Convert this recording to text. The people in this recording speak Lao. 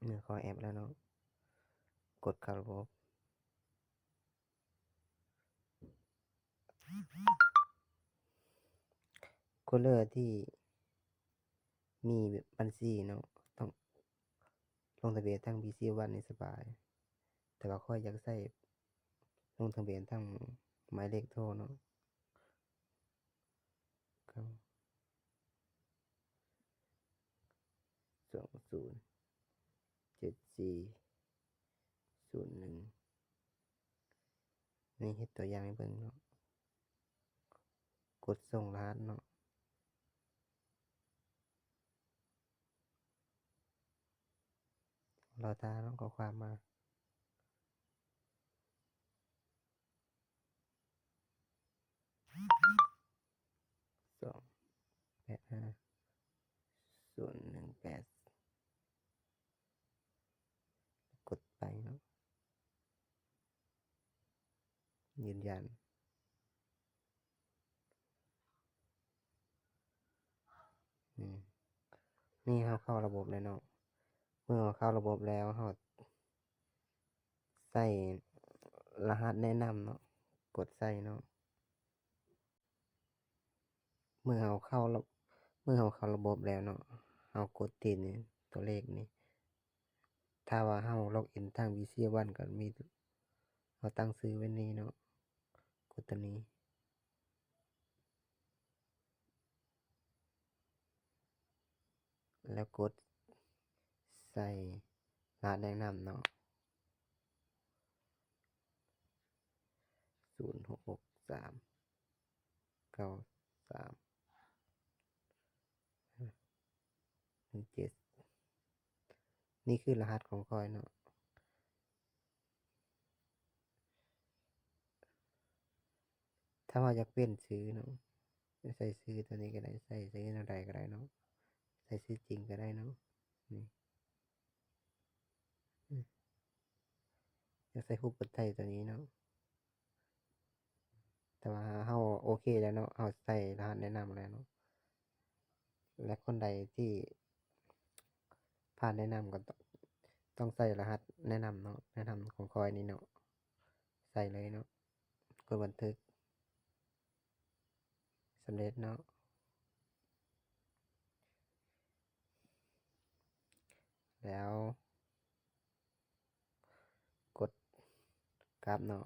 ເມື່ອເຂົ້າແອັບແລ້ວເນາະ ກົດເຂົ້າລະບົບ. ຄົນເລີຍທີ່ມີບັນຊີເນາະ ຕ້ອງລົງທະບຽນທາງ BC One ນີ້ສະບາຍ, ແຕ່ວ່າຂ້ອຍຢາກໃຊ້ລົງທະບຽນທາງໝາຍເລກໂທເນາະ. ເກົ້າ ສອງ ສູນ ເຈັດ ສີ່ ສູນ ໜຶ່ງ ນີ້ເຮັດຕົວຢ່າງໃຫ້ເບິ່ງເນາະ. ກົດສົ່ງລະຫັດເນາະ. ລໍຖ້າເນາະ ຂໍ້ຄວາມມາ. ສອງ ແປດ ຫ້າ ສູນ ໜຶ່ງ ແປດ ກົດໄປເນາະ ຢືນຢັນ. ອືມ ນີ້ເຮົາເຂົ້າລະບົບແລ້ວເນາະ. ເມື່ອເຮົາເຂົ້າລະບົບແລ້ວ ເຮົາໃສ່ລະຫັດແນະນຳເນາະ ກົດໃສ່ເນາະ. ເມື່ອເຮົາເຂົ້າລະ ເມື່ອເຮົາເຂົ້າລະບົບແລ້ວເນາະ ເຮົາກົດທີ່ນີ້ ຕົວເລກນີ້. ຖ້າວ່າເຮົາລັອກອິນທາງ BC One ກໍມີ ເຮົາຕັ້ງຊື່ໄວ້ນີ້ເນາະ ກົດຕົວນີ້ ແລ້ວກົດໃສ່ລະຫັດແນະນຳເນາະ ສູນ ຫົກ ຫົກ ສາມ ເກົ້າ ສາມ ໜຶ່ງ ເຈັດ. ນີ້ຄືລະຫັດຂອງຂ້ອຍເນາະ. ຖ້າວ່າຢາກປ່ຽນຊື່ເນາະ ໃສ່ຊື່ຕົວນີ້ກໍໄດ້ ໃສ່ຊື່ແນວໃດກໍໄດ້ເນາະ ໃສ່ຊື່ຈິງກໍໄດ້ເນາະ. ນີ້ ອືມ ຢາກໃສ່ຮູບກໍໃສ່ຕົວນີ້ເນາະ. ແຕ່ວ່າເຮົາໂອເຄແລ້ວເນາະ ເຮົາໃສ່ລະຫັດແນະນຳແລ້ວເນາະ ແລະ ຄົນໃດທີ່ຜ່ານແນະນຳກໍຕ້ອງ ຕ້ອງໃສ່ລະຫັດແນະນຳເນາະ ແນະນຳຂອງຂ້ອຍນີ້ເນາະ ໃສ່ເລີຍເນາະ. ກົດບັນທຶກ ສຳເລັດເນາະ. ແລ້ວກົດກັບເນາະ